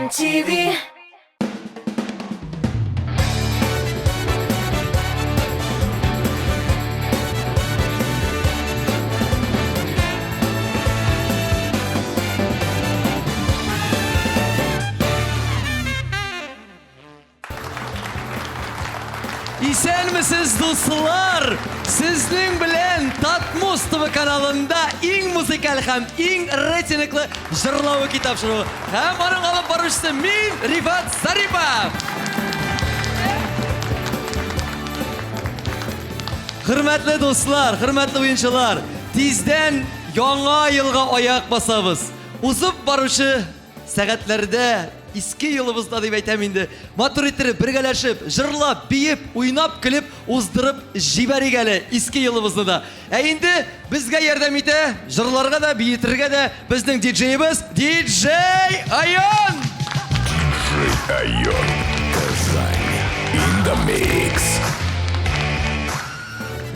TMTV. Исәнмесез, дуслар! Сезнең белән Татмус ТВ каналында иң музыкаль һәм иң рейтинглы җырлавы китап шоуы. Һәм аның алып баручысы мин, Рифат Зарипов. Хөрмәтле дуслар, хөрмәтле уенчылар, тиздән яңа елга аяк басабыз. Узып баручы Сәгатьләрдә, иске елыбызда дип әйтәм инде, матур иттереп, бергәләшеп, җырлап, биеп, уйнап, көлеп уздырып җибәрик әле иске елыбызны да. Ә инде безгә ярдәм итә, җырларга да, биетергә дә безнең диджеебыз, диджей Айон! Диджей Айон, Казань, in the mix.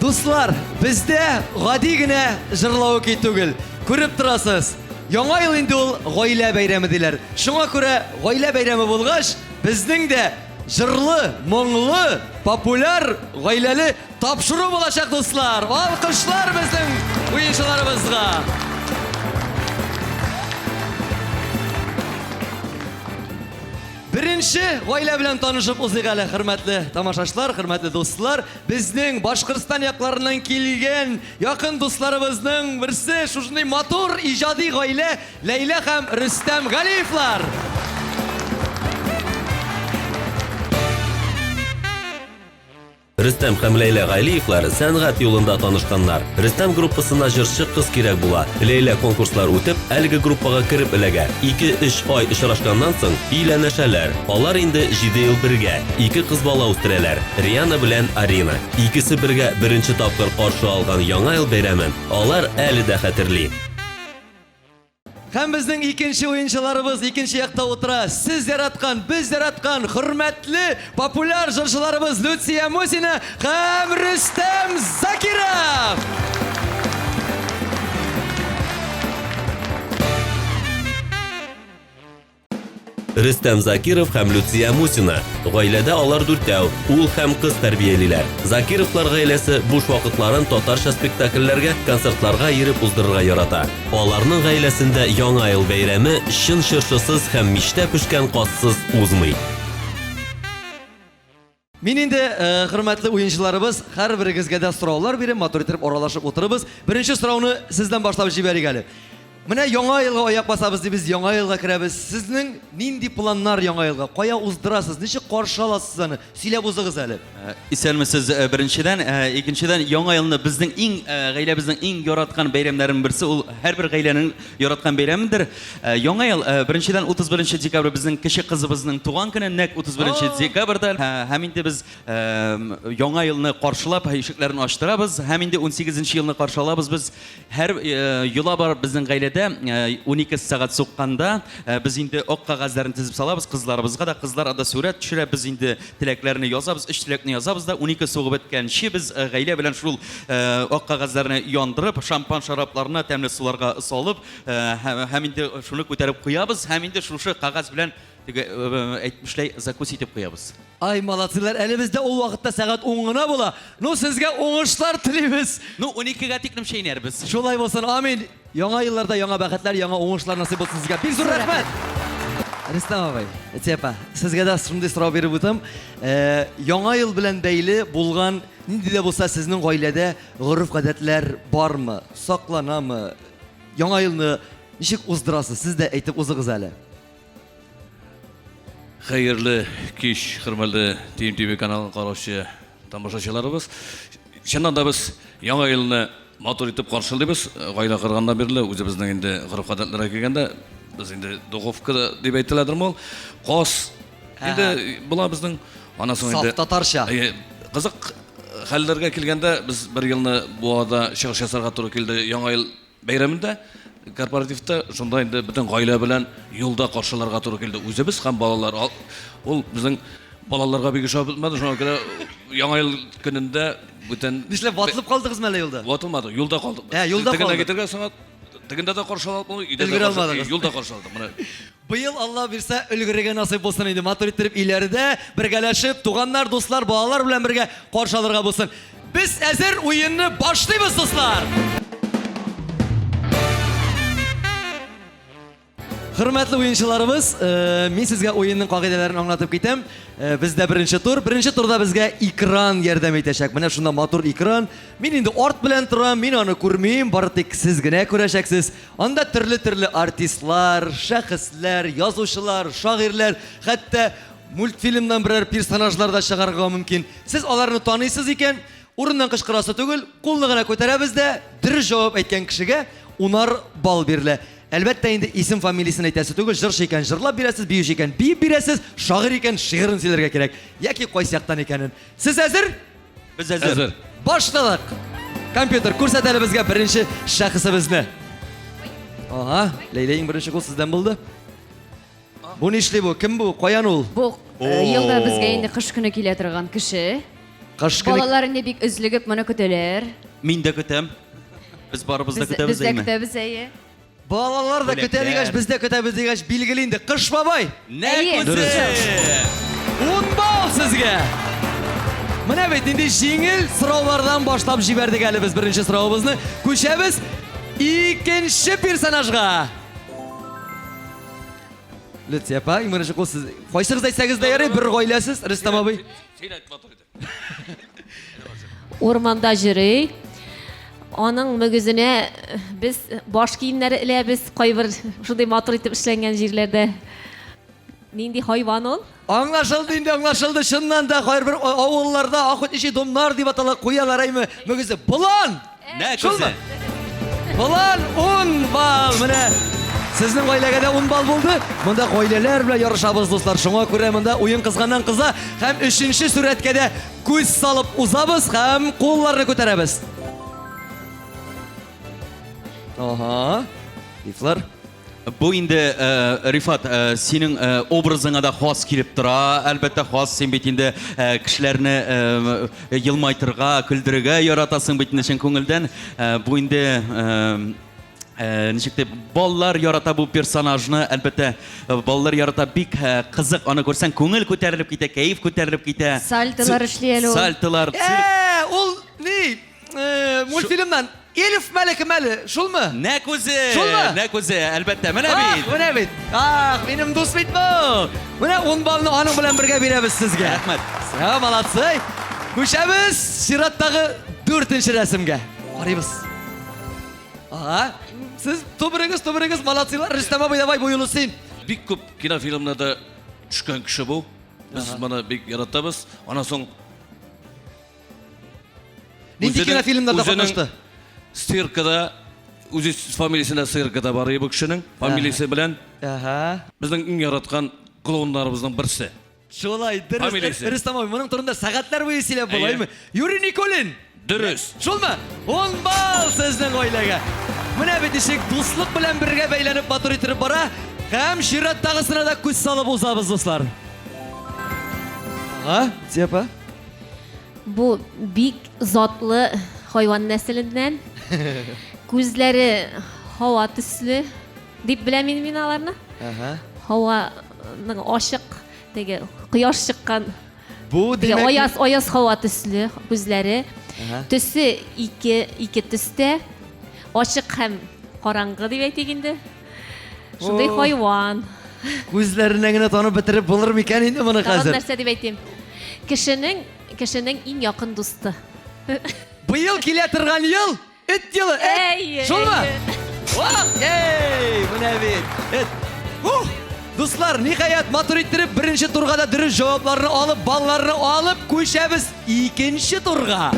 Дуслар, бездә гади генә җырлау көй түгел. Күреп торасыз, Яңа ел инде ул гаилә бәйрәме диләр. Шуңа күрә гаилә бәйрәме булгач, безнең дә җырлы, моңлы, популяр, гаиләле тапшыру булачак, дуслар. Алкышлар безнең уенчыларыбызга. Беренче гаилә белән танышып узыйк әле, хөрмәтле тамашачылар, хөрмәтле дуслар. Безнең Башкортстан якларыннан килгән якын дусларыбызның берсе, шушындый матур иҗади гаилә Ләйлә һәм Рөстәм Галиевлар. Рөстәм һәм Ләйлә Галиевлар сәнгать юлында танышканнар. Рөстәм группасына җырчы кыз кирәк була. Ләйлә конкурслар үтеп, әлеге группага кереп эләгә. Ике-өч ай очрашканнан соң, өйләнешәләр. Алар инде җиде ел бергә. Ике кыз бала үстерәләр, Риана белән Арина. Икесе бергә беренче тапкыр каршы алган Яңа ел бәйрәмен алар әле дә хәтерли. Һәм безнең икенче уенчыларыбыз икенче якта утыра. Сез яраткан, без яраткан, хөрмәтле, популяр җырчыларыбыз Люция Мусина һәм Рөстәм Закиров! Рөстәм Закиров һәм Люция Мусина. Гаиләдә алар дүртәү, ул һәм кыз тәрбиялиләр. Закировлар гаиләсе буш вакытларын татарча спектакльләргә, концертларга йөреп уздырырга ярата. Аларның гаиләсендә Яңа ел бәйрәме чын чыршысыз һәм мичтә пешкән казсыз узмый. Мин инде, хөрмәтле уенчыларыбыз, һәрберегезгә дә сораулар биреп, матур итеп аралашып утырыбыз. Беренче сорауны сездән башлап җибәрик әле. Менә яңа елга аяк басабыз дибез, яңа елга керәбез. Сезнең нинди планнар яңа елга? Кая уздырасыз? Ничек каршы аласыз аны? Сөйләп узыгыз әле. Исәнмесез, беренчедән, икенчедән, яңа елны безнең иң гаиләбезнең иң яраткан бәйрәмнәренең берсе, ул һәрбер гаиләнең яраткан бәйрәмедер. Э, Яңа ел, э, беренчедән 31 декабрь безнең кече кызыбызның туган көне, нәкъ 31 декабрьдә. Э, һәм инде без Яңа елны каршылап, ишекләрен ачтырабыз. Һәм инде 18 елны каршы алабыз без. Һәр йола бар безнең гаиләдә, 12 сәгать сукканда без инде ак кәгазьләрне тезеп салабыз кызларыбызга да. Кызлар анда сурәт төшерә, без инде теләкләрне язабыз, өч теләкне язабыз да, 12 сугып беткәнче без гаилә белән шул ак кәгазьләрне яндырып, шампан шәрабларына, тәмле суларга салып, Һәм инде шуны күтәреп куябыз, һәм инде шушы кәгазь белән теге әйтмешләй закус итеп куябыз. Ай, молодцылар, әле бездә ул вакытта сәгать ун гына була. Ну, сезгә уңышлар телибез. Ну, уникегә тиклем чәйнәрбез. Шулай булсын, амин. Яңа елларда яңа бәхетләр, яңа уңышлар насыйп булсын сезгә. Бик зур рәхмәт! Рөстәм абый, Әтия апа, сезгә дә шундый сорау биреп үтәм. Яңа ел белән бәйле булган нинди дә булса сезнең гаиләдә гореф-гадәтләр бармы, сакланамы? Яңа елны ничек уздырасыз, сез дә әйтеп узыгыз әле. Хәерле кич, хөрмәтле TMTV каналын караучы тамашачыларыбыз. Чыннан да без Яңа елны матур итеп каршылыйбыз. Гаилә корганнан бирле үзебезнең инде гореф-гадәтләргә килгәндә, без инде духовка дип әйтеләдерме ул? Каз инде була безнең. Аннан соң инде Саф татарча. Кызык Хәлләргә килгәндә, без бер елны Буада чыгыш ясарга туры килде Яңа ел бәйрәмендә, корпоративта. Шунда инде бөтен гаилә белән юлда каршыларга туры килде. Үзебез һәм балалар. Ул безнең балаларга бик ошап бетмәде, шуңа күрә Яңа ел көнендә бүтән... Нишләп, ватылып калдыгызмы әллә юлда? Ватылмадык, юлда калдык. Ә, юлда калдык. Тегенә китергә соңа. Тегендә дә каршы алдык, өйдә дә Өлгерә каршы алмадыгыз. Юлда каршы алдык. Менә Быел Алла бирсә, өлгерергә насыйп булсын инде. Матур иттереп өйләрдә бергәләшеп, туганнар, дуслар, балалар белән бергә каршы алырга булсын. Без әзер, уенны башлыйбыз, дуслар! Хөрмәтле уенчыларыбыз, э, мин сезгә уенның кагыйдәләрен аңлатып китәм. Э, бездә беренче тур. Беренче турда безгә экран ярдәм итәчәк. Менә шунда матур экран. Мин инде арт белән торам, мин аны күрмим, бары тик сез генә күрәчәксез. Анда төрле-төрле артистлар, шәхесләр, язучылар, шагыйрьләр, хәтта мультфильмнан берәр персонажлар да чыгарырга мөмкин. Сез аларны таныйсыз икән, урыннан кычкырасы түгел, кулны гына күтәрәбез дә, дөрес җавап әйткән кешегә унар балл бирелә. Әлбәттә инде исем фамилиясен әйтәсе түгел, җырчы икән җырлап бирәсез, биюче икән биеп бирәсез, шагыйрь икән шигырен сөйләргә кирәк. Яки кайсы яктан икәнен. Сез әзер? Без әзер. Әзер. Башладык! Компьютер, күрсәт әле безгә беренче шәхесебезне. Ага, Ләйлә иң беренче кул сездән булды. Бу нишли бу? Кем бу? Каян ул? Бу э, елда безгә инде кыш көне килә торган кеше. Кыш көне. Балалар инде бик өзлегеп моны көтәләр. Мин дә көтәм. Без барыбыз да Без, көтәбез, без дә әйме? көтәбез, әйе. Балалар да көтә дигәч, без дә көтәбез дигәч, билгеле инде. Кыш бабай! Нәкъ Әйе. үзе! Ун балл сезгә! Менә бит нинди җиңел сораулардан башлап җибәрдек әле без беренче соравыбызны. Күчәбез икенче персонажга. Лүтфия апа, иң беренче кул сез. Кайсыгыз әйтсәгез дә ярый, бер гаиләсез, Рөстәм абый. Син әйт матур итеп. Урманда җөри. Аның мөгезенә без баш киемнәре эләбез, кайбер шундый матур итеп эшләнгән җирләрдә. Нинди хайван ул? Аңлашылды инде, аңлашылды. Чыннан да кайбер авылларда охотничий домнар дип атала куялар әйме мөгезе. Болан! Нәкъ Шулмы? үзе. Болан 10 балл. Менә сезнең гаиләгә дә 10 балл булды. Монда гаиләләр белән ярышабыз, дуслар. Шуңа күрә монда уен кызганнан кыза һәм өченче сурәткә дә күз салып узабыз һәм кулларны күтәрәбез. Ага. Рифлар. Бу инде, э, Рифат, э, синең э, образыңа да хас килеп тора. Әлбәттә, хас син бит инде э, кешеләрне э, елмайтырга, көлдерергә яратасың бит инде чын күңелдән. Э, бу инде э, э, ничек дип, балалар ярата бу персонажны, әлбәттә, э, балалар ярата бик э, кызык. Аны күрсәң, күңел күтәрелеп китә, кәеф күтәрелеп китә. Сальтолар эшли әле ул. Сальтолар, цирк. Э, ул ни? Э, мультфильмнан Эльф мәле кем әле? Шулмы? Нәкъ үзе! Шулмы? Нәкъ үзе, әлбәттә. Менә Ах, бит. менә бит. Ах, минем дус бит бу. Менә 10 баллны аның белән бергә бирәбез сезгә. Рәхмәт. Все, молодцы. Күчәбез чираттагы дүртенче рәсемгә. Карыйбыз. Ага. Сез тубырыгыз, тубырыгыз, молодцылар. Рөстәм абый, давай бу юлы син. Бик күп кинофильмнарда төшкән кеше бу. Без моны бик яратабыз. Аннан соң Нинди кинофильмнарда катнашты? Циркада үзе фамилиясендә циркада бар бу кешенең фамилиясе белән. Ага. Безнең иң яраткан клоуннарыбызның берсе. Шулай, дөрес. Фамилиясе. Рөстәм абый, моның турында сәгатьләр буе сөйләп була, Әйе. әйме? Юрий Никулин. Дөрес. Шулмы? 10 балл сезнең гаиләгә. Менә бит ничек дуслык белән бергә бәйләнеп матур иттереп бара. Һәм чираттагысына да күз салып узабыз, дуслар. Ага, Зепа. Бу бик затлы хайван нәселеннән. Күзләре һава төсле дип беләм инде мин аларны. Ага. Һаваның ачык, теге кояш чыккан, Бу теге димәк аяз, аяз һава төсле күзләре. Ага. Төсе ике, ике төстә. Ачык һәм караңгы дип әйтик инде. Шундый О. хайван. Күзләренә генә танып бетереп булыр микән инде моны Тагын хәзер? нәрсә дип әйтим? Кешенең, кешенең иң якын дусты. Быел килә торган ел эт елы, эт. Әйе, Шулмы? әйе. Вах, эй, менә бит. Эт. Ух! Дуслар, ниһаять, матур иттереп беренче турга да дөрес җавапларны алып, балларны алып күчәбез икенче турга.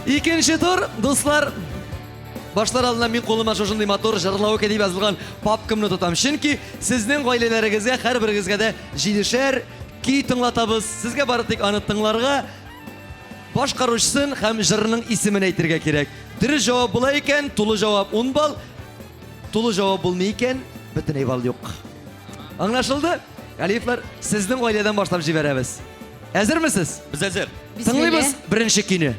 Икенче тур, дуслар, башлар алдыннан мин кулыма шушындый матур җырлауке дип язылган папкамны тотам. Чөнки сезнең гаиләләрегезгә, һәрберегезгә дә җидешәр көй тыңлатабыз. Сезгә бары тик аны тыңларга, башкаручысын һәм җырның исемен әйтергә кирәк. Дөрес җавап була икән, тулы җавап 10 балл. Тулы җавап булмый икән, бөтенләй балл юк. Аңлашылды? Галиевлар, сезнең гаиләдән башлап җибәрәбез. Әзермесез? Без әзер. Тыңлыйбыз беренче көйне.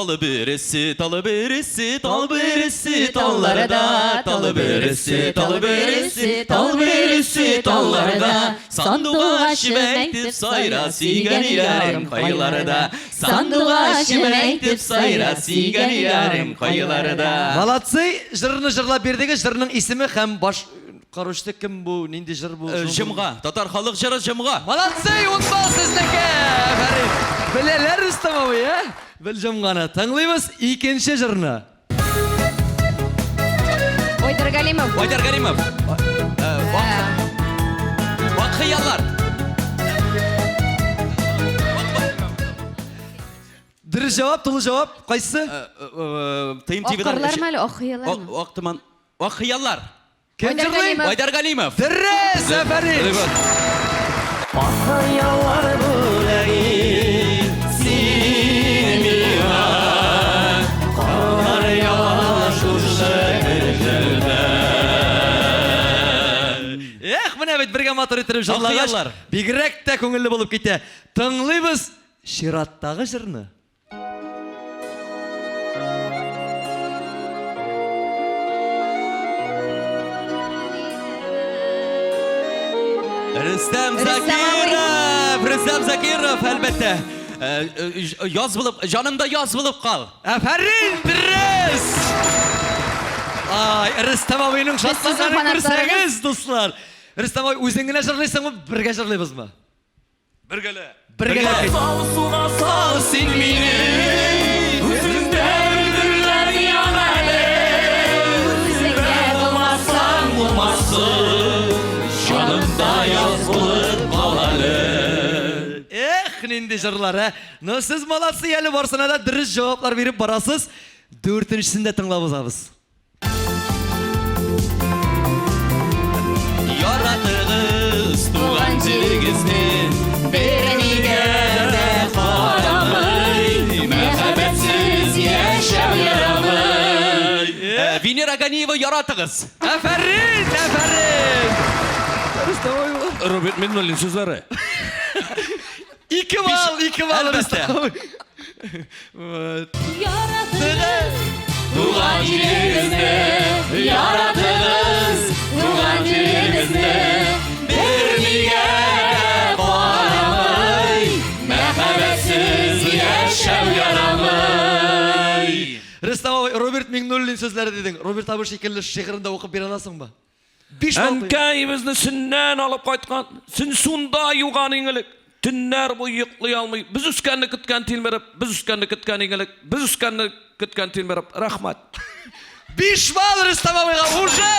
Талы бөресе, талы бөресе, тал бөресе, талларда, талы бөресе, талы бөресе, тал бөресе, талларда. Сандугачым әйтеп сайра, сөйгән ярым кайларда. Сандугачым әйтеп сайра, сөйгән ярым кайларда. Молодцы, җырны җырлап бирдегез. Җырның исеме һәм баш каручысы кем бу? Нинди җыр бу? Э, Җомга, татар халык җыры Җомга. Молодцы, ун балл сезнеке! Афәрин! Беләләр Рөстәм абый, ә? Бел җомганы. Тыңлыйбыз икенче җырны. Айдар Галимов. Айдар Галимов. Э, Вак Вак хыяллар. Дөрес җавап, тулы җавап, кайсы? ТМ ТВ-дан. Аккарлармы әле, ак хыяллармы? Ак томан. Ак хыяллар. Кем Айдар җырлый? Галимов. Айдар Галимов. Дөрес, афәрин! Хыяллар бүләк ит син миңа. Кар ява шушы көннәрдә. Эх, менә бит бергә матур иттереп җырлагач, Хыяллар. бигрәк тә күңелле булып китә. Тыңлыйбыз чираттагы җырны. Рөстәм Рөстәм Закиров! Рөстәм Закиров, әлбәттә. Э, э, Яз булып, җанымда яз булып кал. Афәрин, дөрес! Ай, Рөстәм абыйның шатланганын фанатларыбыз. күрсәгез, дуслар. Рөстәм абый, үзең генә җырлыйсыңмы, бергә җырлыйбызмы? Бергәләп. Бергәләп. Сал суга сал син мине. Үзеңдә мөлдерләп ян әле. Үзеңдә Булмасаң булмасын. Җанымда яз булып кал әле. Эх, нинди җырлар, ә? Ну, сез молодцы, әле барсына да дөрес җаваплар биреп барасыз. Дүртенчесен дә тыңлап узабыз. Яратыгыз туган җирегезне, бернигә дә карамый, мәхәббәтсез яшәү ярамый. Э, Венера Ганиева яратыгыз. Афәрин, афәрин! Рөстәм абый. Роберт Миннуллин сүзләре. Ике балл, ике балл, Әлбәттә. Рөстәм абый. Вот. Яратыгыз Туган җирегезне, яратыгыз, туган җирегезне, бернигә дә карамый, мәхәббәтсез яшәү ярамый. Рөстәм абый, Роберт Миңнуллин сүзләре дидең. Роберт абый шикелле шигырен дә укып бирә аласыңмы? Биш балл. Әнкәй безне сөннән алып кайткан, син сунда юган иң элек. Төннәр буе йоклый алмый. Без үскәнне көткән тилмереп, без үскәнне көткән иң элек, без үскәнне көткән тилмереп. Рәхмәт. Биш балл Рөстәм абыйга уже!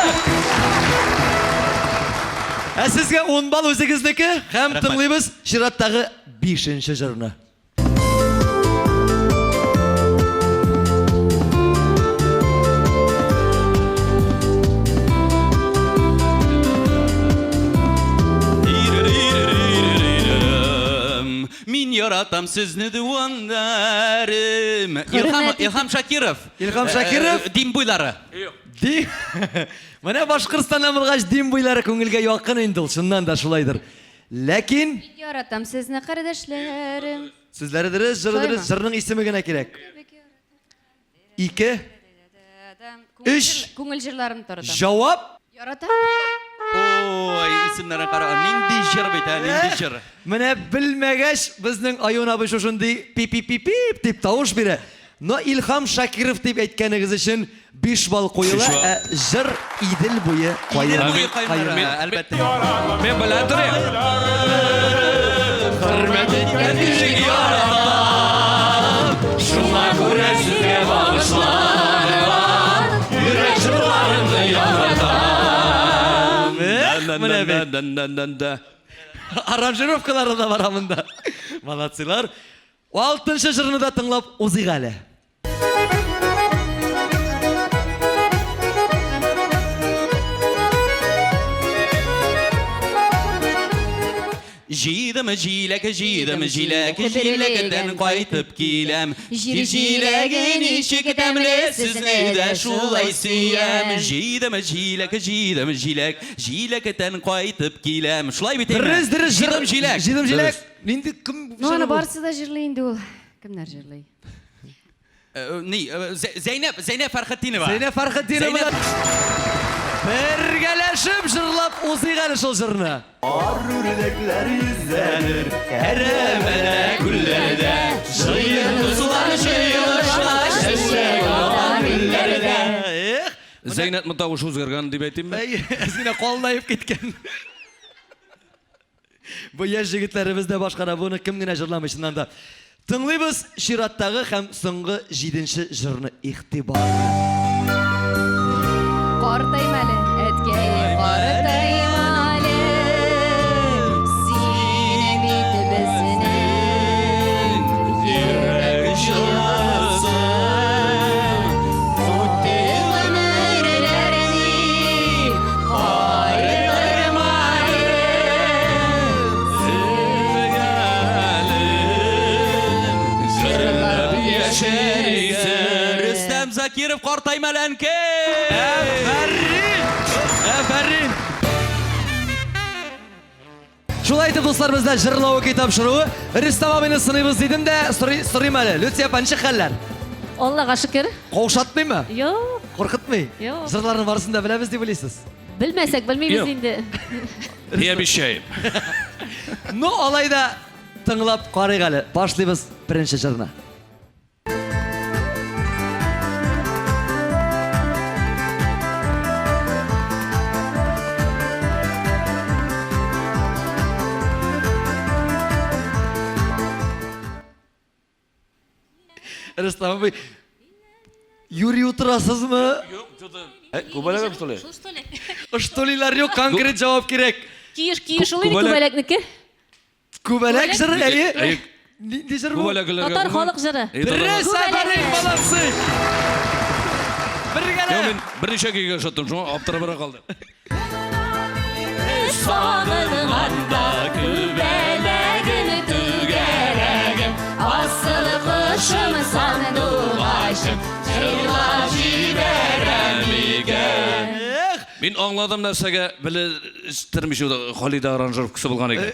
Ә сезгә 10 балл үзегезнеке һәм тыңлыйбыз чираттагы бишенче җырны. Мин яратам сезне дивандарым. Илһам, Хөрмәт Илһам Шакиров. Илһам Шакиров? Э, Дим буйлары. Ди. Менә Башкортстаннан булгач дин буйлары күңелгә якын инде ул, чыннан да шулайдыр. Ләкин Мин яратам сезне, кардәшләрем. сүзләре дөрес, җыры дөрес, Шулаймы? җырның исеме генә кирәк. Ике Өч. Күңел җырларын таратам. җавап. Яратам. Ой, исемнәрен кара. Нинди җыр бит, ә, нинди җыр. Менә белмәгәч, безнең Аюн абый шушындый пи-пи-пи-пип дип тавыш бирә. Но Илһам Шакиров дип әйткәнегез өчен 5 балл куела, ә җыр Идел буе Идел каеры. буе кайнары, әлбәттә. Мин белә торыйм. Хөрмәт иткән кеше яратам. Шуңа күрә сезгә багышланган йөрәк җырларымны яратам. Эх, менә бит. Дән-дән-дән-дән. Аранжировкалары да бар монда. Молодцылар. Алтынчы җырны да тыңлап узыйк әле. Җыйдым җиләк, җыйдым җиләк, җиләктән кайтып киләм. Җир Җир җиләге ничек тәмле, сезне дә шулай сөям. Җыйдым җиләк, җыйдым җиләк, җиләктән кайтып киләм. Шулай бит әйме? Дөрес, дөрес, җыр- Җыйдым җиләк. Җыйдым җиләк. Нинди кем Ну, аны җыры бу? барысы да җырлый инде ул. Кемнәр җырлый? Ни, Зәйнәп, Зәйнәп Фәрхетдинова. Зәйнәп Фәрхетдинова. Бергәләшеп җырлап узыйк әле шул җырны. Ар үрдәкләр йөзәлер, әрәмәдә, күлләрдә, җыен дуслар җыелышкач, чәчәк ата гөлләрдә. Эх, Зәйнәпнең тавышы үзгәргән дип әйтимме? Әй, әз генә калынаеп киткән. Бу яшь җегетләребез дә башкара, буны кем генә җырламый чыннан да. Тыңлыйбыз чираттагы һәм соңгы җиденче җырны. Игътибар белән. Картайма әле, әткәй, картайма әле. Синең бит безнең йөрәк җылысы. Үтте гомерләр ни, кайтарма әле. Рөстәм Закиров картайма әле, әнкәй! Афәрин! Афәрин! Шулай итеп, дуслар, бездә җырлавы көй тапшыруы. Рөстәм абыйны сыныйбыз дидем дә, сорый, сорыйм әле. Люция апа, ничек хәлләр? Аллага шөкер. Каушатмыймы? Юк. Куркытмый? Юк. Җырларның барысын да беләбез дип уйлыйсыз? Белмәсәк, белмибез Юк. инде. Не обещаем. Ну, алай да тыңлап карыйк әле. Башлыйбыз беренче җырны. Рөстәм абый, юри утырасызмы? Юк, что-то. Күбәләк что ли? Штолилар юк, конкрет җавап кирәк. Киеш, киеш ул инде Күбәләк. күбәләкнеке. Күбәләк җыры, әйе. Әйе. Нинди җыр бу? Күбәләк Татар халык җыры. Дөрес, афәрин, молодцы! Юк, Бергәләп! мин берничә көйгә ошаттым, шуңа аптырабрак калдым. Сагынганда күбәләгем түгәрәгем, асыл кошым сандугачым, җырлап җибәрәм икән. Эх, Мин аңладым нәрсәгә белештермичә Халида аранжировкасы булган икән.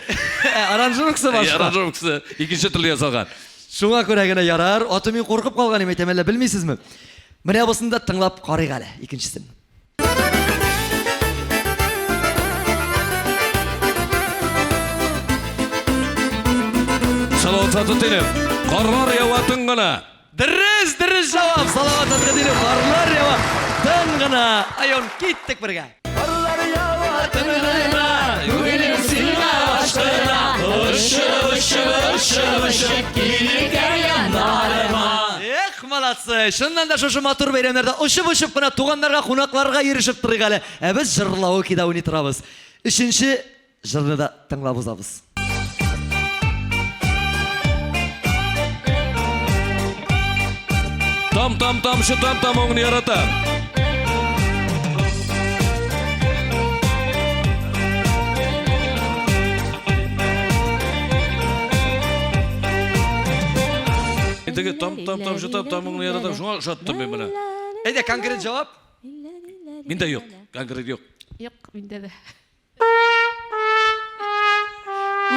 Аранжировкасы башка. Аранжировкасы икенче төрле ясалган. Шуңа күрә генә ярар. Аты мин куркып калган идем, әйтәм, әллә белмисезме? Менә бусын да тыңлап карыйк әле, икенчесен. Салават Фатутдинов, карлар ява тын гына. Дөрес, дөрес җавап. Салават Фатутдинов, карлар ява тын гына. Айон, киттек бергә. Карлар ява тын гына, күңелем сиңа ашкына. Очып, очып, очып, очып килгән яннарыма. Эх, молодцы. Чыннан да шушы матур бәйрәмнәрдә очып-очып кына туганнарга, кунакларга йөрешеп торыйк әле. Ә без җырлавы кида уйный торабыз. Өченче җырны да тыңлап узабыз. Там там тамчы там тамыңны яратам. Теге там там тамчы там тамыңны яратам. Шуңа ошаттым мин моны. Әйдә, конкрет җавап. Миндә юк, конкрет юк. Юк, миндә дә.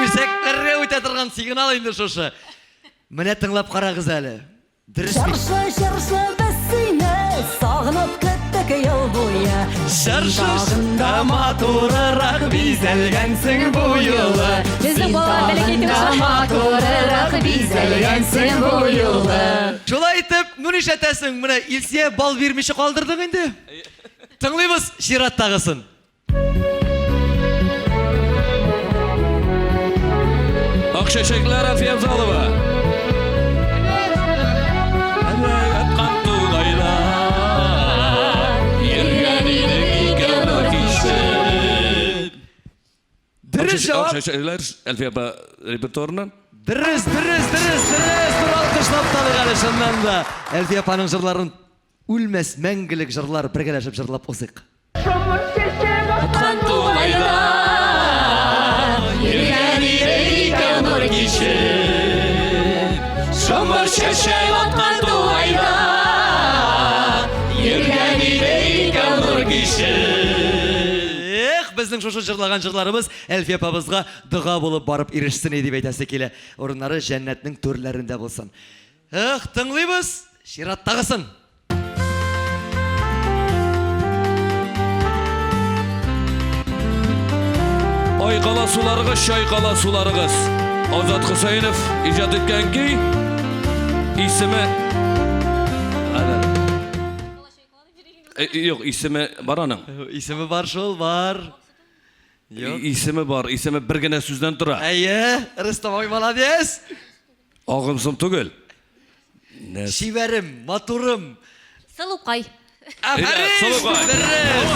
Үзәкләргә үтә торган сигнал инде шушы. Менә тыңлап карагыз әле. Дөрес бит. Чыршы, чыршы, без сине сагынып көттек ел буе. Чыршышында матурырак бизәлгәнсең бу юлы. Безнең балалар бәләкәй түгел. Матурырак бизәлгәнсең бу юлы. Шулай итеп, ну нишләтәсең? Менә Илсия бал бирмичә калдырдың инде. Тыңлыйбыз чираттагысын. Ак чәчәкләр Әлфия Абзалова. Аткан тугайда йөргән идек икәү кичеп. Дөрес җавап. Ак чәчәкләр Әлфия апа репертуарыннан. Дөрес, дөрес, дөрес, дөрес. Бер алкышлап та әле чыннан да. Әлфия апаның җырларын үлмәс мәңгелек җырлар бергәләшеп җырлап узыйк. Аткан тугайда йөргән идек икәү нур кичеп. Шомыр чәчәк аткан тугайда йөргән идек икәү нур кичеп. Эх, безнең шушы җырлаган җырларыбыз Әлфия апабызга дога булып барып ирешсен иде дип әйтәсе килә. Урыннары җәннәтнең түрләрендә булсын. Эх, тыңлыйбыз. чираттагысын. Айкала суларыгыз, чайкала суларыгыз. Азат Хөсәенов иҗат иткән көй исеме э, Юк, исеме бар аның. Исеме бар шул, бар. Юк. Исеме бар, исеме бер генә сүздән тора. Әйе, Рөстәм абый молодец. Агымсым түгел. Чибәрем, матурым. Сылукай. Афәрин! Сылукай. Дөрес!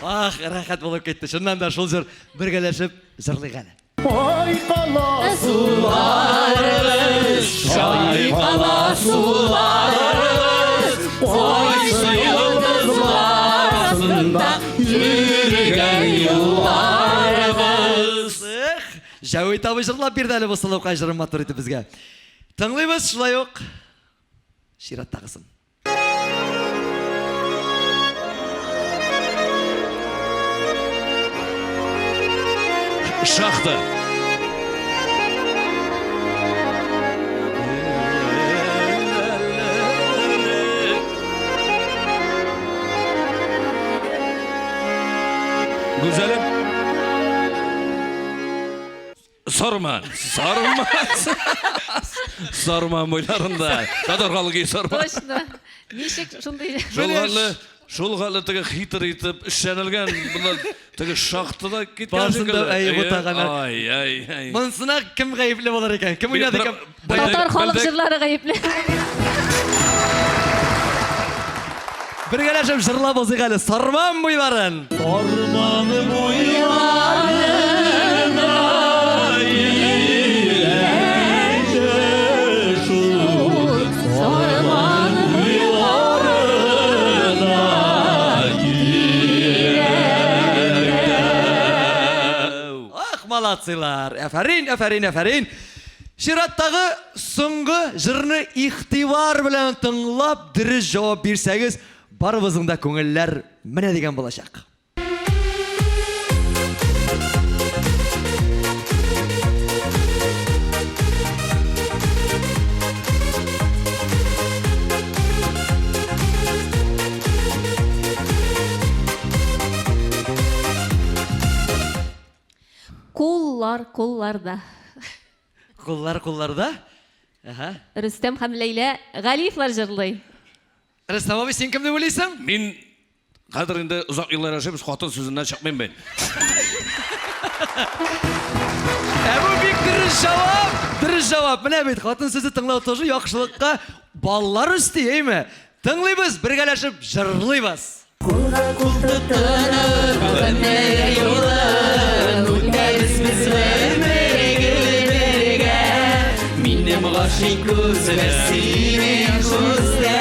Ах, рәхәт булып китте. Чыннан да шул җыр бергәләшеп җырлыйк әле. Айкала суларыбыз, чайкала суларыбыз, кайсы йолдызлар астында йөргән юлларыбыз. Эх, Җәвит абый җырлап бирде әле бу сылукай җырын матур итеп безгә. Тыңлыйбыз шулай ук чираттагысын. Шахта. Гүзәлем. Сарман, Сарман. Сарман буйларында. Татар халык Сарман. Точно. Ничек шундый Шул хәтле, шул хәтле теге хитр итеп эшләнелгән, монда теге шахтада киткән Барысын да әйе бутаганнар. Ай, ай, ай. Монысына кем гаепле булыр икән? Кем уйнады икән? Татар халык җырлары гаепле. Бергәләшеп җырлап узыйк әле Сарман буйларын. Сарман буйларында иләнче шул Сарман буйларында Ах, молодцылар! Әфәрин, әфәрин, әфәрин! Чираттагы соңгы җырны игътибар белән тыңлап, дөрес җавап бирсәгез, барыбызның да күңелләр менә дигән булачак. Куллар, кулларда. Куллар кулларда. Әһә. Рөстәм һәм Ләйлә Галиевлар җырлый. Рөстәм абый, син кем дип уйлыйсың? Мин хәзер инде озак еллар яшибез, хатын сүзеннән чыкмыйм мин. Ә бу бик дөрес җавап! Дөрес җавап. Менә бит хатын сүзе тыңлау тоже яхшылыкка баллар өсти, әйме? Тыңлыйбыз, бергәләшеп җырлыйбыз. Кулга кул тотынып, гомер юлын үтәбез без гомер бергә. Минем гашыйк күзләр синең күздә,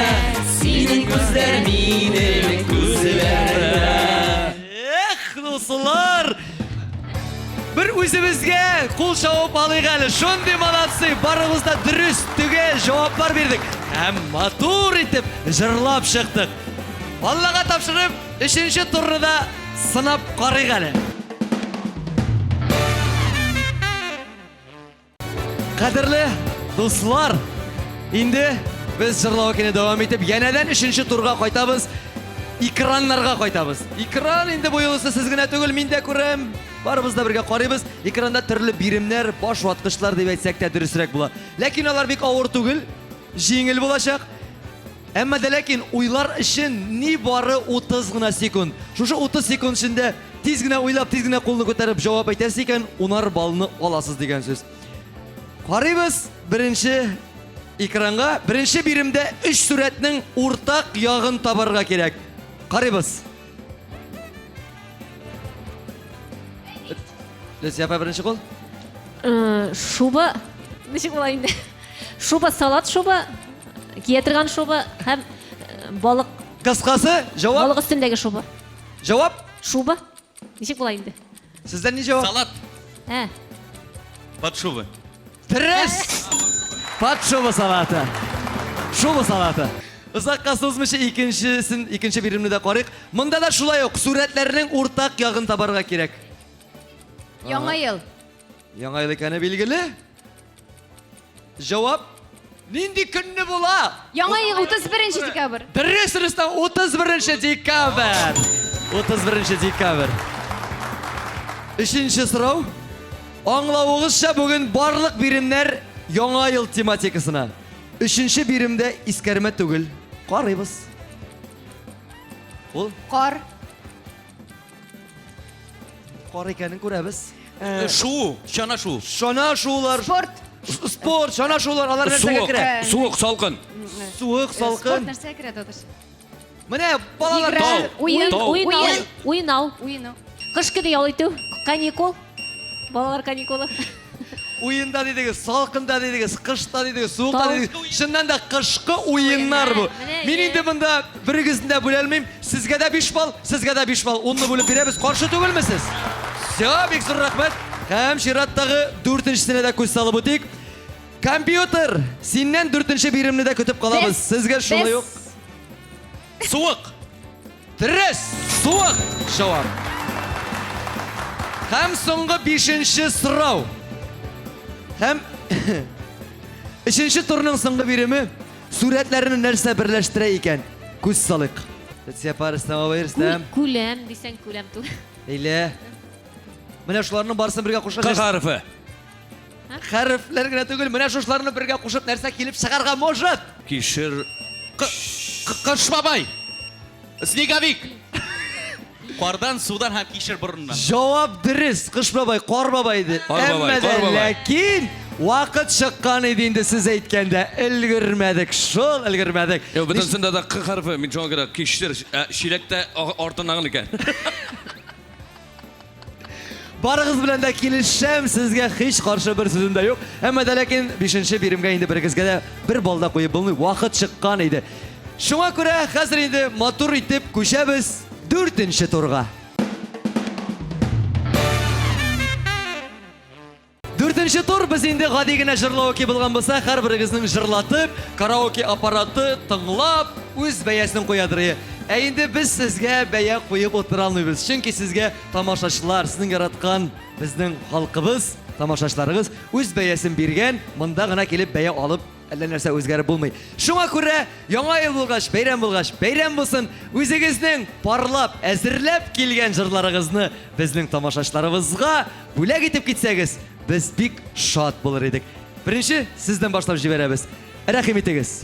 синең күзләр минем күзләрдә. Эх, дуслар! Бер үзебезгә кул чабып алыйк әле. Шундый молодцы, барыбыз да дөрес, төгәл җаваплар бирдек. Һәм матур итеп җырлап чыктык. Аллага тапшырып, өченче турны да сынап карыйк әле. Кадерле дуслар, инде без җырлау көне дәвам итеп, янәдән өченче турга кайтабыз. Экраннарга кайтабыз. Экран инде бу юлысы сез генә түгел, мин дә күрәм. Барыбыз да бергә карыйбыз. Экранда төрле биремнәр, баш ваткычлар дип әйтсәк тә дөресрәк була. Ләкин алар бик авыр түгел, җиңел булачак. Әмма дә ләкин уйлар өчен нибары 30 гына секунд. Шушы 30 секунд эчендә тиз генә уйлап, тиз генә кулны күтәреп җавап әйтәсез икән, унар баллны аласыз дигән сүз. Карыйбыз беренче экранга. Беренче биремдә өч сурәтнең уртак ягын табарга кирәк. Карыйбыз. Люция апа беренче кул. Э, шуба ничек була инде? Шуба салат шуба, кия торган шуба һәм э, балык. Кыскасы, җавап? Балык өстендәге шуба. Җавап? Шуба. Ничек була инде? Сездән ни җавап? Салат. Ә. Под шубы. Дөрес! Под шуба салаты. Шуба салаты. Озакка сузмыйча икенчесен, икенче биремне дә карыйк. Монда да шулай ук сурәтләрнең уртак ягын табарга кирәк. Яңа ел. Яңа ел икәне билгеле. Җавап? Нинди көнне була? Яңа ел 31 декабрь. Дөрес, Рөстәм, 31 декабрь. 31 декабрь. Өченче сорау. Аңлавыгызча, бүген барлык биремнәр Яңа ел тематикасына. Өченче биремдә искәрмә түгел. Карыйбыз. Ул? Кар. Кар икәнен күрәбез. Э, шу, чана шу. Чана шуулар. Спорт. Спорт, чана шуулар, алар нәрсәгә Суык, керә? суык, салкын. Суык, Спорт салкын. нәрсәгә керә, Тотыш? Менә балалар Игра, Тау. Уен, Тау. Уйнау, уен. уйнау. Уйнау. Кыш көне ял итү, каникул. Балалар каникулы. Уенда дидегез, салкында дидегез, кышта дидегез, суыкта Тау. дидегез. Чыннан да кышкы уеннар бу. Менә, Мин инде монда берегезне дә бүлә алмыйм. Сезгә дә 5 балл, сезгә дә 5 балл. Унны бүлеп бирәбез. Каршы түгелме сез? Все, бик зур рәхмәт. Һәм чираттагы дүртенчесенә дә күз салып үтик. Компьютер, синнән дүртенче биремне дә көтеп калабыз. Без- Сезгә шулай без- ук Суык. Дөрес, суык җавап. Һәм соңгы бишенче сорау. Һәм өченче турның соңгы биреме сурәтләрне нәрсә берләштерә икән? Күз салыйк. Люция апа, Рөстәм абый, Рөстәм. Күләм дисәң күләм түгел. Ләйлә. Менә шуларның барысын бергә кушып К хәрефе. Хәрефләр генә түгел, менә шушыларны бергә кушып нәрсә килеп чыгарга может? Кишер. Кыш бабай. Снеговик. Кардан, судан һәм кишер борыннан. Җавап дөрес. Кыш бабай, кар бабай иде. Кар бабай, Әмма дә кар бабай. ләкин вакыт чыккан иде инде сез әйткәндә. Өлгермәдек, шул өлгермәдек. Юк, бөтенесендә дә К хәрефе. Мин шуңа күрә кишер, ә, чиләктә артыннан гына икән. Барыгыз белән дә килешәм, сезгә һич каршы бер сүзем дә юк. Әмма дә ләкин бишенче биремгә инде берегезгә дә бер балл да куеп булмый, вакыт чыккан иде. Шуңа күрә хәзер инде матур итеп күчәбез дүртенче турга. Дүртенче тур без инде гади генә җырлауки булган булса, һәрберегезнең җырлатып, караоке аппараты тыңлап, үз бәясен куядыр. Ә инде без сезгә бәя куеп утыра алмыйбыз. Чөнки сезгә тамашачылар, сезнең яраткан безнең халкыбыз, тамашачыларыгыз үз бәясен биргән, монда гына килеп бәя алып әллә нәрсә үзгәреп булмый. Шуңа күрә яңа ел булгач, бәйрәм булгач, бәйрәм булсын, үзегезнең парлап, әзерләп килгән җырларыгызны безнең тамашачыларыбызга бүләк итеп китсәгез, без бик шат булыр идек. Беренче сездән башлап җибәрәбез. Рәхим итегез.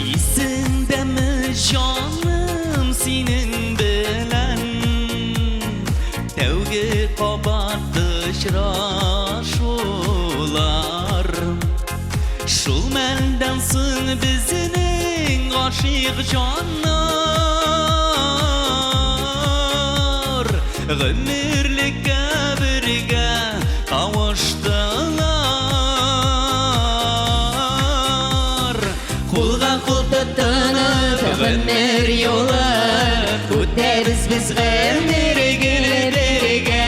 Исеңдәме җаным синең белән Тәүге кабат очрашулар Шул мәлдән соң безнең гашыйк җаннар Гомерлеккә бергә кавыштылар Кулга кул тотынып гомер юлын Үтәбез без гомер гел бергә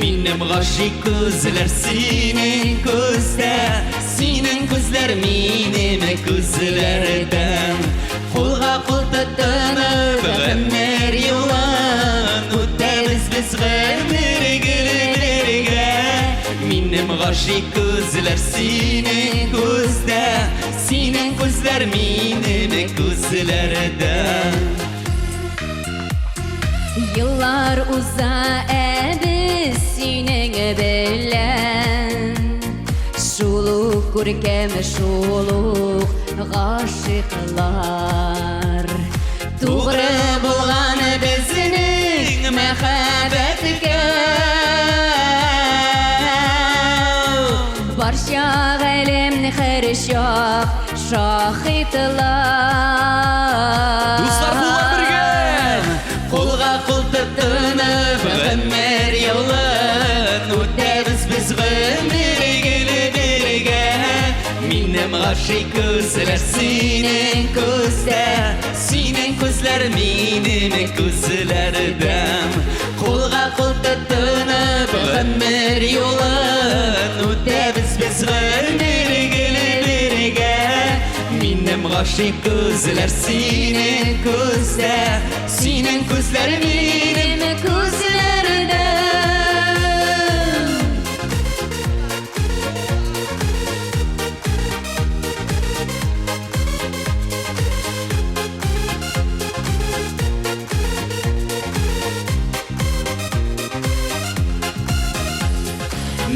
Минем гашыйк күзләр синең күздә Синең күзләр минем күзләрдә Кулга кул тотынып гомер юлын Үтәбез без гомер гел бергә Минем гашыйк күзләр синең күздә Синең күзләр минем күзләрдә Еллар уза, ә без синең белән Шул ук күркәм, шул ук гашыйклар. Тугры булган безнең мәхәббәткә Барча галәм һәрчак шаһитлар. Дуслар, куллар бергә! Кулга кул тотынып гомер юлын Үтәбез без гомер гел бергә Минем гашыйк күзләр синең күздә Синең күзләр минем күзләрдә Кулга кул тотынып гомер юлын Үтәбез гомер гел бергә. Минем гашыйк күзләр синең күздә, синең күзләр минем күзләрдә.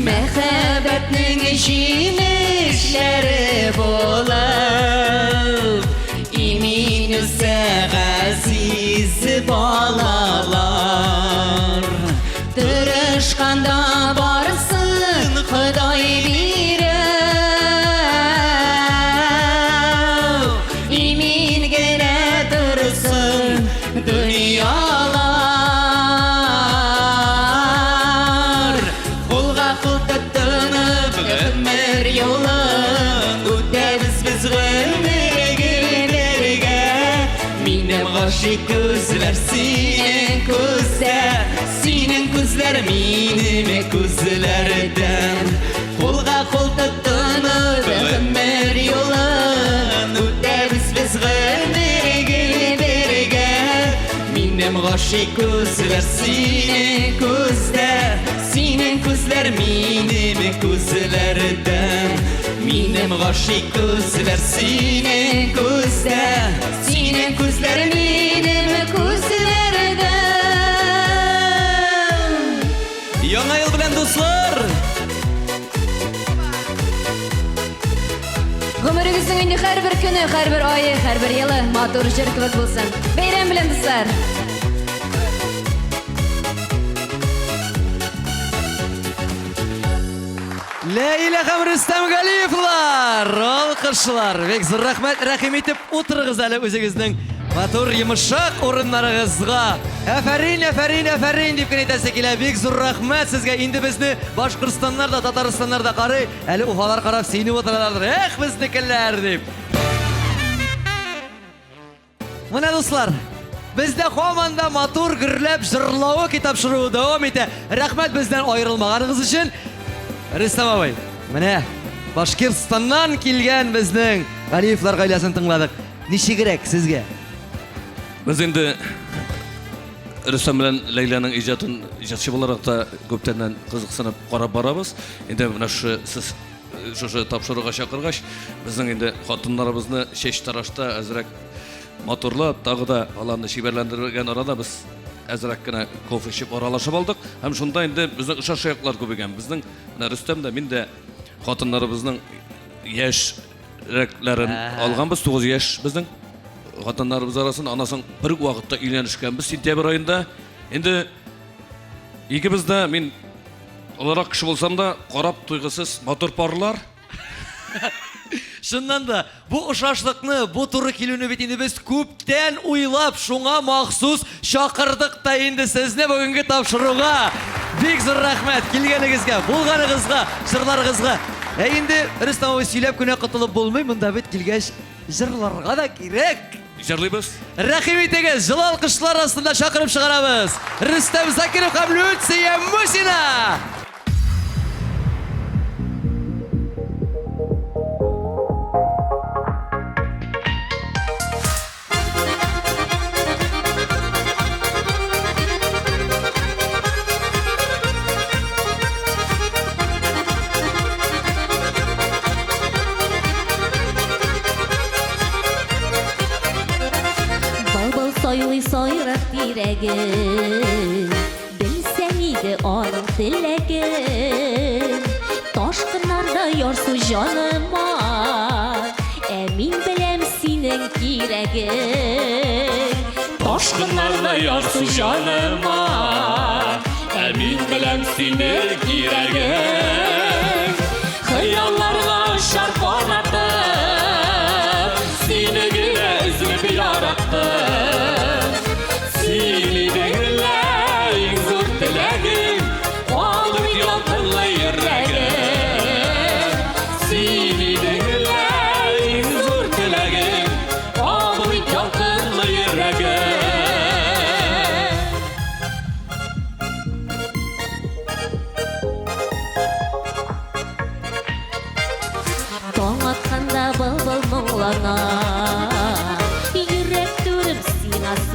Мәхәббәтнең җимешләре булып, имин үсә газиз балалар. Тырышканда барысын Ходай бирә. Имин генә торсын дөньялар. Кулга кул тотынып гомер юлын үтәбез без гомер гел бергә. Минем гашыйк күзләр синең күздә, синең күзләр минем күзләрдә. Кулга кул тотынып гомер юлын үтәбез без гомер гел бергә. Минем гашыйк күзләр синең күздә, синең күзләр минем күзләрдә. Минем гашыйк күзләр синең күздә, синең күзләр минем күзләрдә. Яңа ел белән, дуслар! Гомерегезнең инде һәрбер көне, һәрбер ае, һәрбер елы матур җыр кебек булсын. Бәйрәм белән, дуслар! Ләйлә һәм Рөстәм Галиевлар! Алкышлар! Бик зур рәхмәт, рәхим итеп утырыгыз әле үзегезнең матур йомшак урыннарыгызга. Әфәрин, әфәрин, әфәрин дип кенә әйтәсе килә. Бик зур рәхмәт сезгә. Инде безне Башкортстаннар да, Татарстаннар да карый. Әле Уфалар карап сөенеп утыралардыр. Эх, безнекеләр дип. Менә дуслар, бездә һаман да матур гөрләп җырлавы китапшыруы дәвам итә. Рәхмәт бездән аерылмаганыгыз өчен. Рөстәм абый, менә Башкирстаннан килгән безнең Галиевлар гаиләсен тыңладык. Ничегрәк сезгә? Без инде Рөстәм белән Ләйләнең иҗатын иҗатчы буларак та күптәннән кызыксынып карап барабыз. Инде менә шушы сез шушы тапшыруга чакыргач, безнең инде хатыннарыбызны чәч тарашта әзрәк матурлап, тагы да аларны чибәрләндергән арада без әзрәк кенә кофе эчеп аралашып алдык. Һәм шунда инде безнең ошаш яклар күп икән. Безнең менә Рөстәм дә, мин дә хатыннарыбызның яшьрәкләрен алганбыз, 9 яшь безнең хатыннарыбыз арасында. Аннан соң бер үк вакытта өйләнешкәнбез сентябрь аенда. Инде икебез дә, мин олырак кеше булсам да, карап туйгысыз матур парлар. Чыннан да, бу ошашлыкны, бу туры килүне бит инде без күптән уйлап, шуңа махсус чакырдык та инде сезне бүгенге тапшыруга. Бик зур рәхмәт килгәнегезгә, булганыгызга, җырларыгызга. Ә инде Рөстәм абый сөйләп кенә котылып булмый, монда бит килгәч җырларга да кирәк. Җырлыйбыз. Рәхим итегез, җылы алкышлар астында чакырып чыгарабыз. Рөстәм Закиров һәм Люция Мусина! Былбыл сайлый сайрак тирәген, Белсәң иде аның теләген. Ташкыннарда ярсу җаныма, Ә мин беләм синең кирәгең. Ташкыннарда ярсу җаныма, Ә мин беләм синең кирәгең. Хыялларга очар канатым, Сине генә өзеп яраттым. Син идең лә иң зур теләгем, Калыр ялкынлы йөрәгем. Син идең лә иң зур теләгем, Калыр ялкынлы йөрәгем.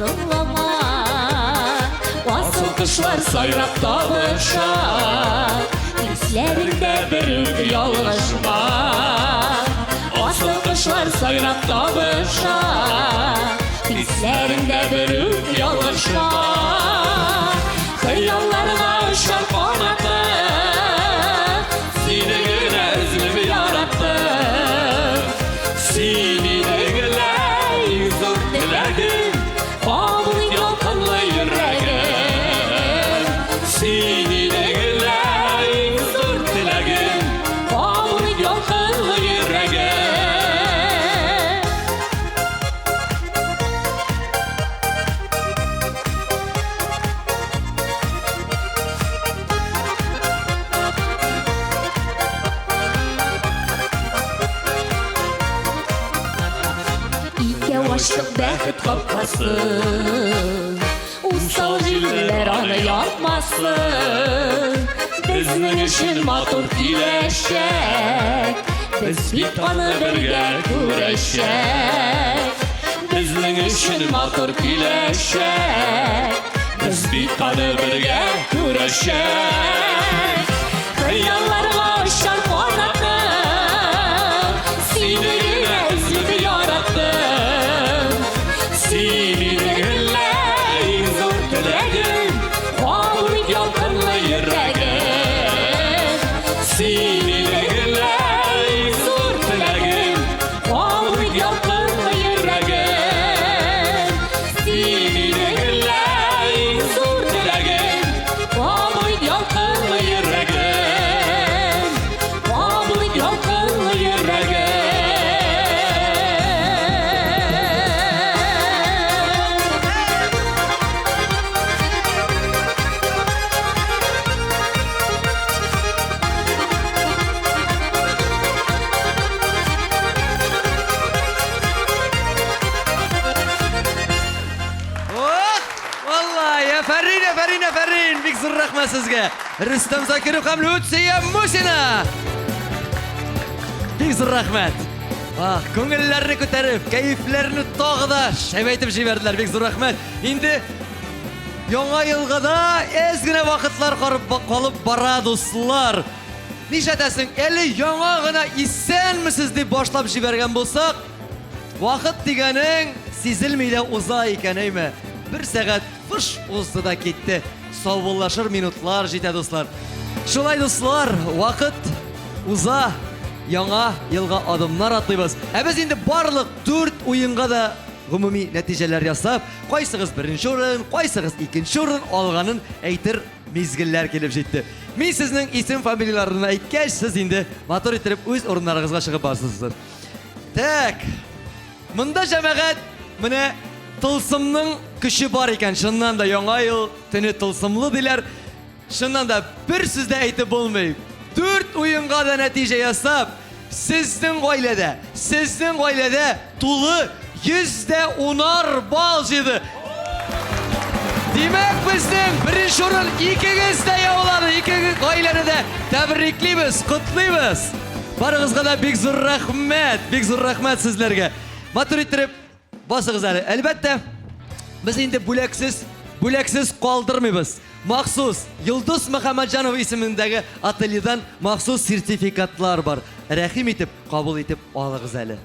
соңлама. Асыл кошлар сайрап табыша, Хисләреңдә берүк ялгышма. Асыл кошлар сайрап табыша, Хисләреңдә берүк ялгышма. Хыялларга очар канатым, Сине генә өзелеп яраттым. Син идең лә иң зур теләгем, Кабул ит ялкынлы йөрәгем. Син идең лә иң зур теләгем, Кабул ит ялкынлы йөрәгем. Икәү ачтык бәхет капкасын, Усал җилләр аны япмасын. Безнең өчен матур киләчәк, Без бит аны бергә күрәчәк. Безнең өчен матур киләчәк, Без бит аны бергә күрәчәк. Хыялларга очар канатым, Сине генә өзелеп яраттым. Син идең лә иң зур теләгем, Кабул ит ялкынлы йөрәгем. Син идең лә иң зур теләгем, Кабул ит ялкынлы йөрәгем. Син идең лә иң зур теләгем, Кабул ит ялкынлы йөрәгем. Кабул ит ялкынлы йөрәгем. Ох, валлай, афәрин, афәрин, афәрин! Бик зур рәхмәт сезгә. Рөстәм Закиров һәм Люция Мусина. Бик зур рәхмәт. Ах, күңелләрне күтәреп, кәефләрне тагы да шәбәйтеп җибәрделәр. Бик зур рәхмәт. Инде Яңа елга да әз генә вакытлар калып бара, дуслар. Нишләтәсең, әле яңа гына исәнмесез дип башлап җибәргән булсак, вакыт дигәнең сизелми дә уза икән, әйме? Бер сәгать фыш узды да китте. Саубуллашыр минутлар җитә, дуслар. Шулай, дуслар, вакыт уза, яңа елга адымнар атлыйбыз. Ә без инде барлык дүрт уенга да гомуми нәтиҗәләр ясап, кайсыгыз беренче урын, кайсыгыз икенче урын алганын әйтер мизгелләр килеп җитте. Мин сезнең исем фамилияләрен әйткәч, сез инде матур иттереп үз урыннарыгызга чыгып барсыз. Так. Монда җәмәгать менә тылсымның көче бар икән. Чыннан да яңа ел төне тылсымлы диләр. Чыннан да бер сүз дә әйтеп булмый. Дүрт уенга да нәтиҗә ясап, сезнең гаиләдә, сезнең гаиләдә тулы 110 балл җыйды. Димәк, безнең беренче урын икегез дә яулады. Ике гаиләне дә тәбриклибез, котлыйбыз. Барыгызга да бик зур рәхмәт, бик зур рәхмәт сезләргә. Матур иттереп басыгыз әле. Әлбәттә, без инде бүләксез, бүләксез калдырмыйбыз. Махсус Йолдыз Мөхәммәтҗанова исемендәге ательедан махсус сертификатлар бар. Рәхим итеп, кабул итеп алыгыз әле.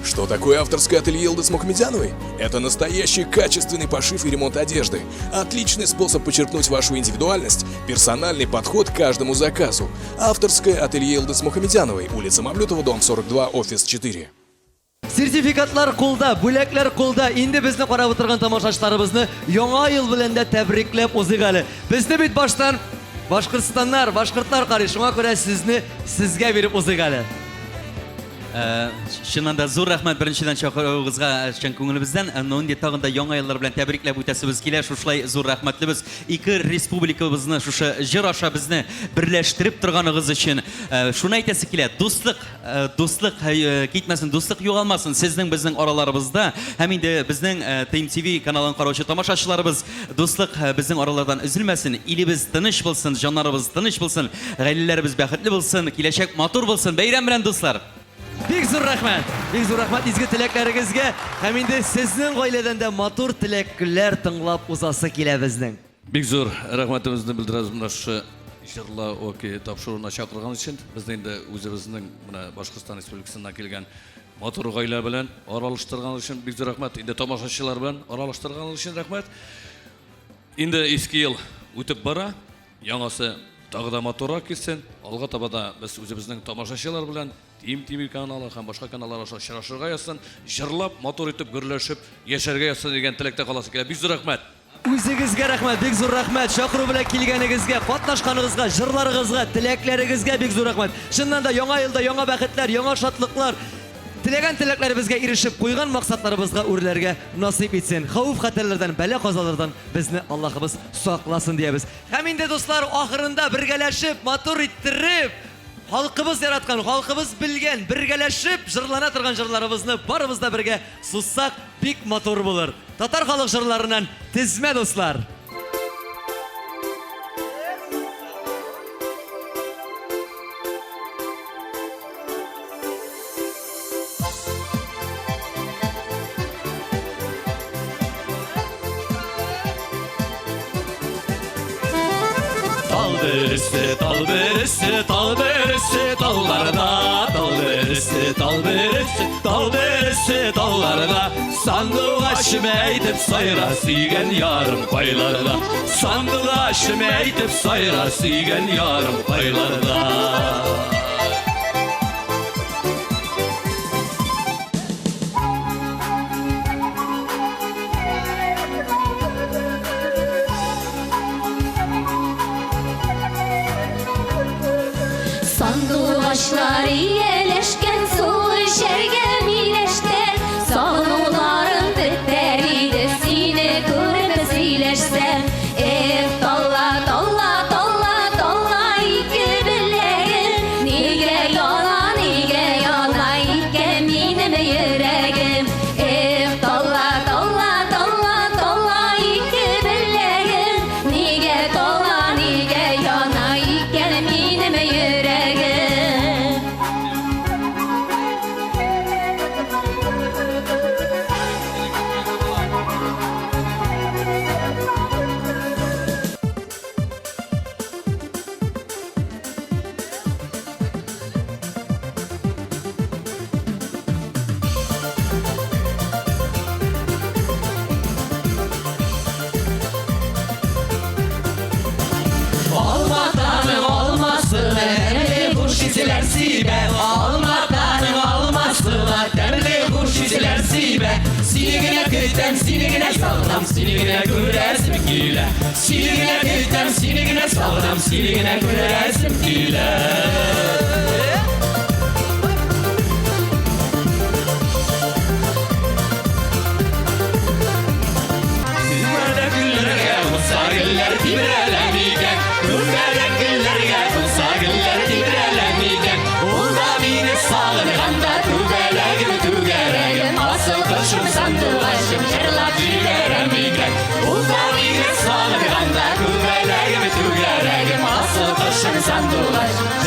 Что такое авторское ателье Йылдыз Мухамедяновой? Это настоящий качественный пошив и ремонт одежды. Отличный способ подчеркнуть вашу индивидуальность, персональный подход к каждому заказу. Авторское ателье Йылдыз Мухамедяновой, улица Мавлютова, дом 42, офис 4. Сертификатлар кулда, бүләкләр кулда. Инде безне карап утырган тамашачыларыбызны яңа ел белән дә тәбрикләп узыйк әле. Безне бит баштан Башкортстаннар, башкортлар карый. Шуңа күрә сезне сезгә биреп узыйк әле. Чыннан да зур рәхмәт беренчедән чакыруыгызга чын күңелебездән. Ну инде тагын да яңа еллар белән тәбрикләп үтәсебез килә. Шушылай зур рәхмәтлебез. Ике республикабызны шушы җыр аша безне берләштереп торганыгыз өчен. Шуны әйтәсе килә, дуслык, дуслык китмәсен, дуслык югалмасын сезнең безнең араларыбызда. Һәм инде безнең ТМТВ каналын караучы тамашачыларыбыз, дуслык безнең аралардан өзелмәсен, илебез тыныч булсын, җаннарыбыз тыныч булсын, гаиләләребез бәхетле булсын, киләчәк матур булсын. Бәйрәм белән, дуслар! Бик зур рәхмәт. Бик зур рәхмәт изге теләкләрегезгә. Һәм инде сезнең гаиләдән дә матур теләкләр тыңлап узасы килә безнең. Бик зур рәхмәтебезне белдерәбез менә шушы Җырла оки тапшыруына чакырган өчен. Безне инде үзебезнең менә Башкортстан Республикасыннан килгән матур гаилә белән аралаштырган өчен бик зур рәхмәт. Инде тамашачылар белән аралаштырган өчен рәхмәт. Инде иске ел үтеп бара, яңасы тагы да матуррак килсен. Алга таба да без үзебезнең тамашачылар белән Тим ТВ каналы һәм башка каналлар аша очрашырга язсын, җырлап, матур итеп гөрләшеп яшәргә язсын дигән теләктә каласы килә. Бик зур рәхмәт! Үзегезгә рәхмәт, бик зур рәхмәт. Чакыру белән килгәнегезгә, катнашканыгызга, җырларыгызга, теләкләрегезгә бик зур рәхмәт. Чыннан да яңа елда яңа бәхетләр, яңа шатлыклар, теләгән теләкләребезгә ирешеп, куйган максатларыбызга үрләргә насыйп итсен. Хәвеф-хәтәрләрдән, бәла-казалардан безне Аллаһыбыз сакласын диябез. Һәм инде, дуслар, ахырында бергәләшеп, матур иттереп, Халкыбыз яраткан, халкыбыз белгән, бергәләшеп җырлана торган җырларыбызны барыбыз да бергә сузсак, бик матур булыр. Татар халык җырларыннан тезмә, дуслар! Тал бөресе, тал бөресе, тал бөресе, талларда, тал бөресе, тал бөресе, тал бөресе, талларда. Сандугачым әйтеп сайра, сөйгән ярым кайларда. Сандугачым әйтеп сайра, сөйгән ярым кайларда. Сандугачлар ияләшкән су эчәргә миләштә, Сагынуларым бетәр иде сине күреп сөйләшсәм. Эх, талла, талла, талла, талла ике беләгем, Нигә яна, нигә яна икән минем йөрәгем? Эх, талла, талла, талла, талла ике беләгем, Нигә тала, нигә яна икән минем йөрәгем? Алматаның алмасына тәмле хуршитләр сибә. Алматаның алмасына тәмле хуршитләр сибә. Сине генә көтәм, сине генә сагынам, сине генә күрәсем килә. Сине генә көтәм, сине генә сагынам, сине генә күрәсем килә. Күрмәдә гөлләргә кунса гөлләр тибрәлә микән? Күрмәдә гөлләргә кунса гөлләр тибрәлә микән? Ул да мине сагынганда түбәләгем түгәрәгем асыл кошым сандугачым җырлап җибәрә микән? Ул да мине сагынганда түбәләгем түгәрәгем асыл кошым сандугач